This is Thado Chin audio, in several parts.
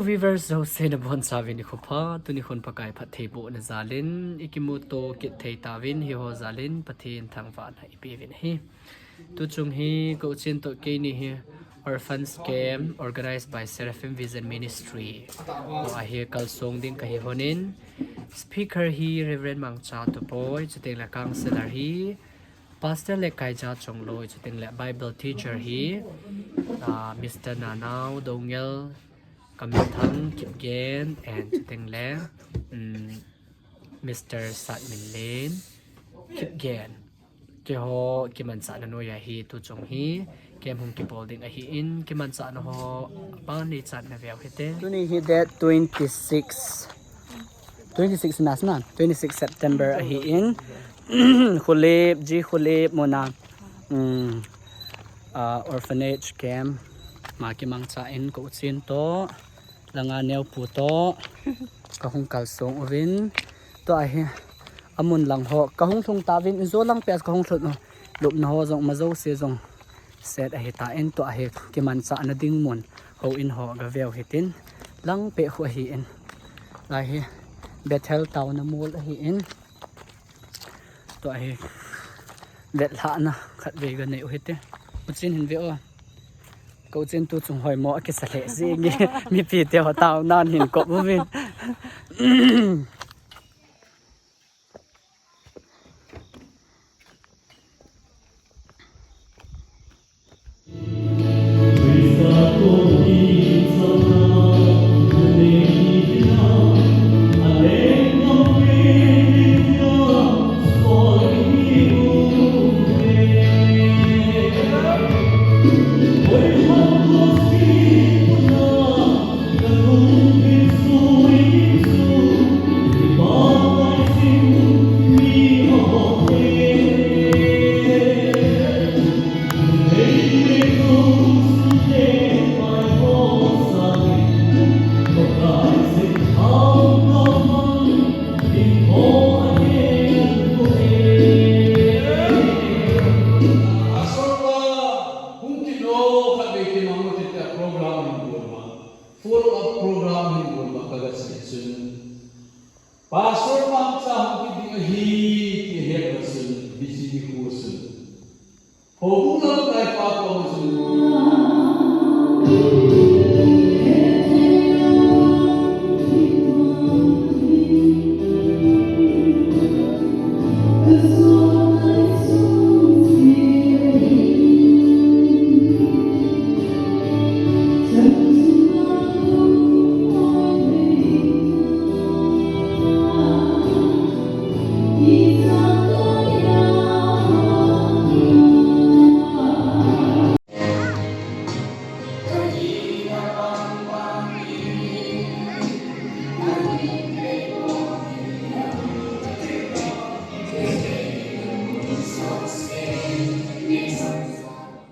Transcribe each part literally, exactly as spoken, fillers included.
Viewers jouse nabonchauvin nikho pha, tuni khun Pakai phattheibohna jalin ikimuto kit thei tauvin, hiho jalin Pathen thangvahna ipeuvin ahi. Tuchung hi ka-u Chin toh keini hi Orphans Camp organized by Seraphim Vision Ministry, tua hi kalsong ding kahi honin, speaker hi Reverend Mangcha Tupoi, chuteng le counselor hi Pastor Lekaija Chongloi, chuteng le Bible teacher hi, ah, Mister Nanao Doungel, Kamithang Kipgen, and chuteng le, um, Mister Satminlen Kipgen. Keiho kimanchahna noiya hi tuchung hi camp hung kibol ding ahin, kimanchahna ho aban neichatna veu hite. Tuni hi date twenty-six, twenty-six na sna, twenty-six September ahin, Khulip, G Khulip muna, um, ah, orphanage camp ma kimangcha in ka-u Chin toh, langa neopu toh kahung kalsong uvin, tua hi amun lang ho kahung lhung tauvin, injo lang peh a kahung lhut u, lupna ho jong ma jouse jong set ahitan, tua hi kimanchahna ding mun houin ho gaveu hitin, lang peh khu ahin, lai hi Bethel taona mol ahin, tua hi vetlhahna khatvei ganei u hite. U Chin hin ve o. Ka-u Chin tuchung hoimo akisa lheh jenge. Mipite ho taonan hin kop uvin. Pastor pa, hung kit o, khatvei kimang u hite, program hin bol ma. Follow up program hin bol ma, kaga sei chun. Pastor Mangcha hung kit ding ahi, ti ahet a chun, hiche nikho chun. Houbung lamkai pa koma chun.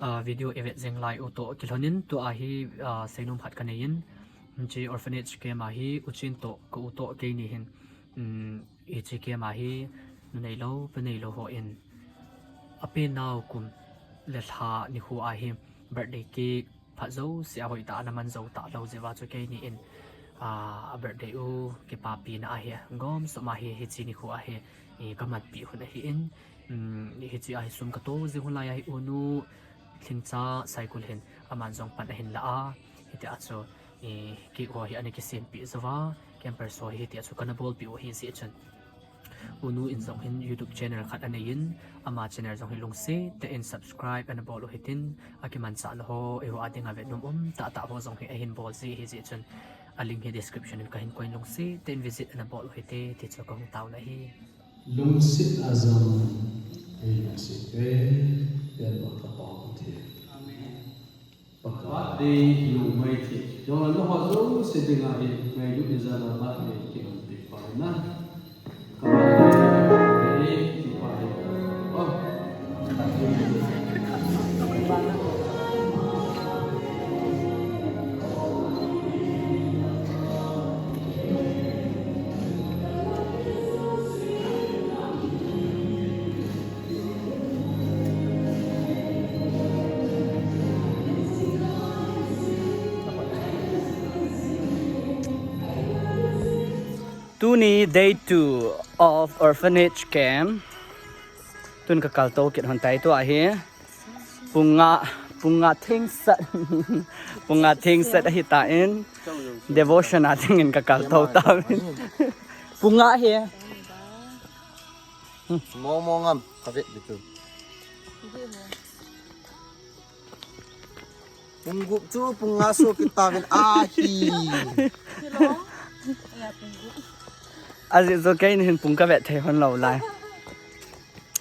Ah, video i vet jing lai u toh kilhonin, tua hi, ah, seinom khat kanei in, hiche orphanage camp a hi u Chin toh ka-u toh keini hin, um, hiche camp a hi nu neilou pa neilou hon apenau kum le lha nikho a hi birthday cake phat jouse a hoitah a ana man jou talou jeh uva chu keini in, ah, birthday u kipapina ahi, gom sum a hi hiche nikho a hi, i, kamanpi hun ahin, um, hiche a hi sum kato jing hun lai a hi unu Lhingcha Saikul hin aman jong pan ahin la a, hitia chu, i, cake ho hi ana kisempi jouva, campers ho hi hitia chu kana bolpi u ahi jeh chun. Unu in jong hin YouTube channel khat anei in, ama channel jong hi lungset tah in subscribe ana bol u hitin, akimanchahna ho, eiho a dinga vetnom um tahtah ho jong hi ahin bol ji ahi jeh chun, a link hi description in kahin koi in lungset tah in visit ana bol u hite, ti chu kahung taona ahi. Lungset a jong eilungset pen, pen ba ka Pa Pathen. Amen. Birthday lungmai thei. Jong an ho jouse dinga hi ngailutna jal a birthday kimanpi pa na. Ka birthday ti pa hi. Oh. Tuni day two of orphanage camp. Tun ka kaltou kit hon tai tua hi. Pung nga, pung nga thing sat. Pung nga thing sat ahi ta in. Devotion a ding in ka kaltou ta in. Pung nga hi. Mo mo ngam ka vet bitu. Pung gup chu pung nga so kit ta vin ahi. Aji zo kei ni hin pung ka vet thei hon lo lai.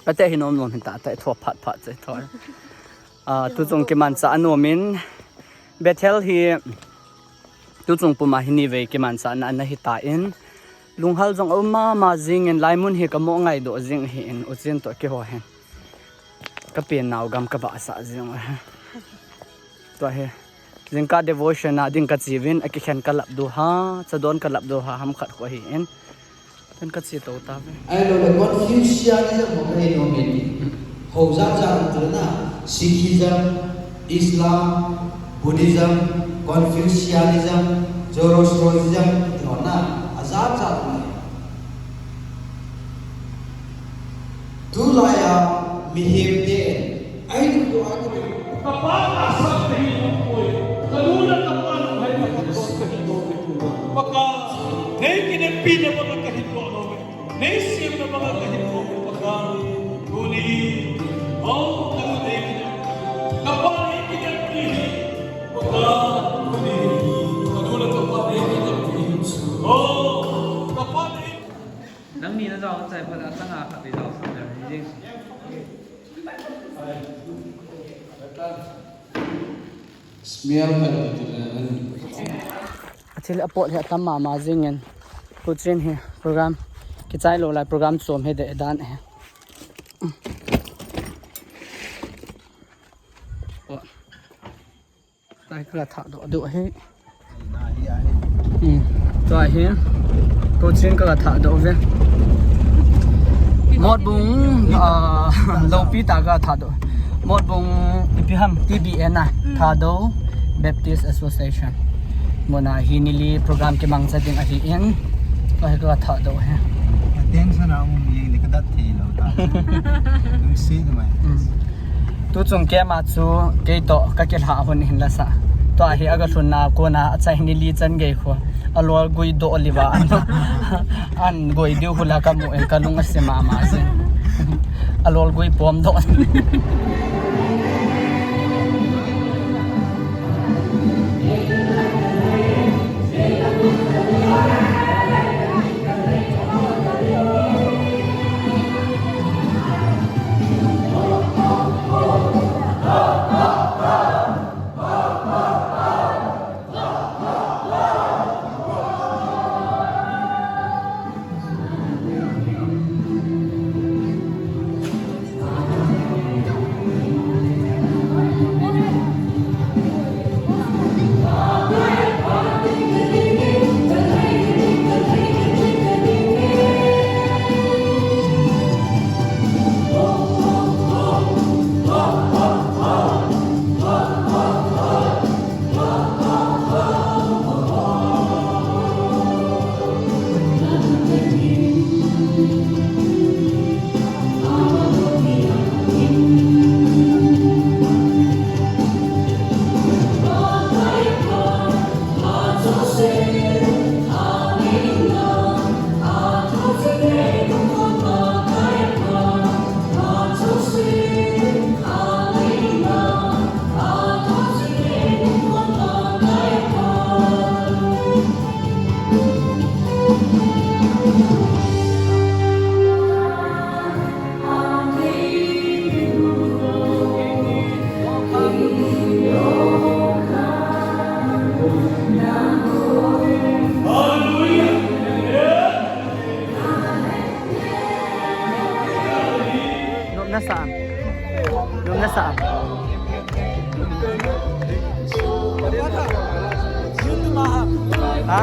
Ate hin om nom hin ta, ate tho phat phat che tho. Ah, tu chung kimancha anom in Bethel hi tu chung puma hi ni vei kimancha na, na hi ta in. Lunghal jong a um mama jing in, lai mun hi ka mo ngai doh jing hi in, u chin to ki ho hin. Ka pen nau gam ka va sa jing u hi. Tua hi. Jing ka devotion a ding ka chi vin, a ki khen ka lap du ha, cha don ka lap du ha, ham khat ko hi in. Pen ka chi to ta ve. Ai lo le Confucianism mo ka hi no me ni. Ho jat jat tu na, Sikhism, Islam, Buddhism, Confucianism, Zoroastrianism, ti ho na, a jat jat na. Tulai a mihem te, ai tu ai tu. Ka pa ka sa ka hi no koi, ka lu na ka pa no hai na ka sa ka hi no koi. Paka, nei ki ne pi ne pa ka hi no koi. Nei siam na banga ka hin mo Pakai. Tuni, au, ka nu nei kineppi. Ka pa nei kineppi hi. Pakai, tuni, ka nu le ka pa nei kineppi hi. Au, ka pa nei. Nangni na jao chai phat a tanga khat dei jao sam le hi jeng. Smell ka ti ti le. A thil a pot hi a tam mama jing in. Pu chin hi program kichai lo lai program chom hi de dan hi. Oh. Tai ka tha do do hi. Hmm. Tua hi. Pu chin ka tha do ve. Motbung, ah, lopi ta ka tha do. Motbung ipi ham T B A na, Thadou Baptist Association. Mona hi nili program kimang cha ding ahi in. Ka hi ka tha do he. Attention a um yeng ni ka dat thei lo ta. Nung si ni mai. Tu chung kema chu kei to ka kilha hun hin la sa. Tua hi aga lhun na kona achai nili chan gei khu. Alol gui do liva an. An goi diu khu la ka mu en ka lung a se mama se. Alol gui pom do. Nop na sa am? Nop na sa am? Ha?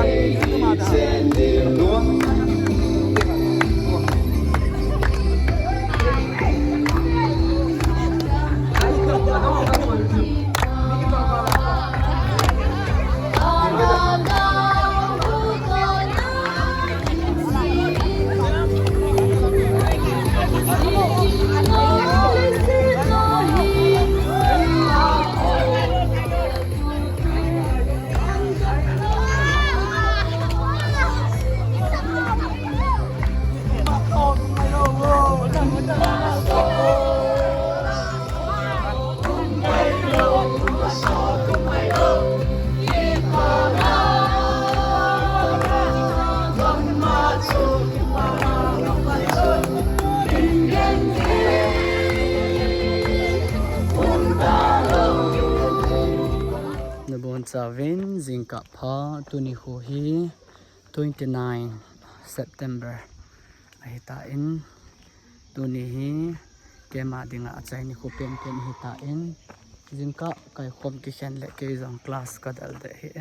Chauvin jingkah pha, tuni khu hi twenty nine September ahitan, tuni hi keima dinga achaini khu penpen ahitan, jingkah kaikhom kikhen le kei jong class kadel deh hi.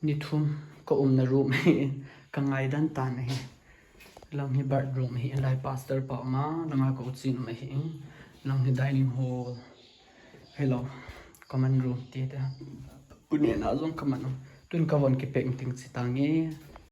Ni thum kaumna room hi, kangaidan tan ahi. Lang hi bathroom hi, lai pastor pa uma, langa ka u chin um ahi. Lang hi dining hall. Hello, common room ti te. Pune na jong common um. Tun kavon kipeh ting chi tange.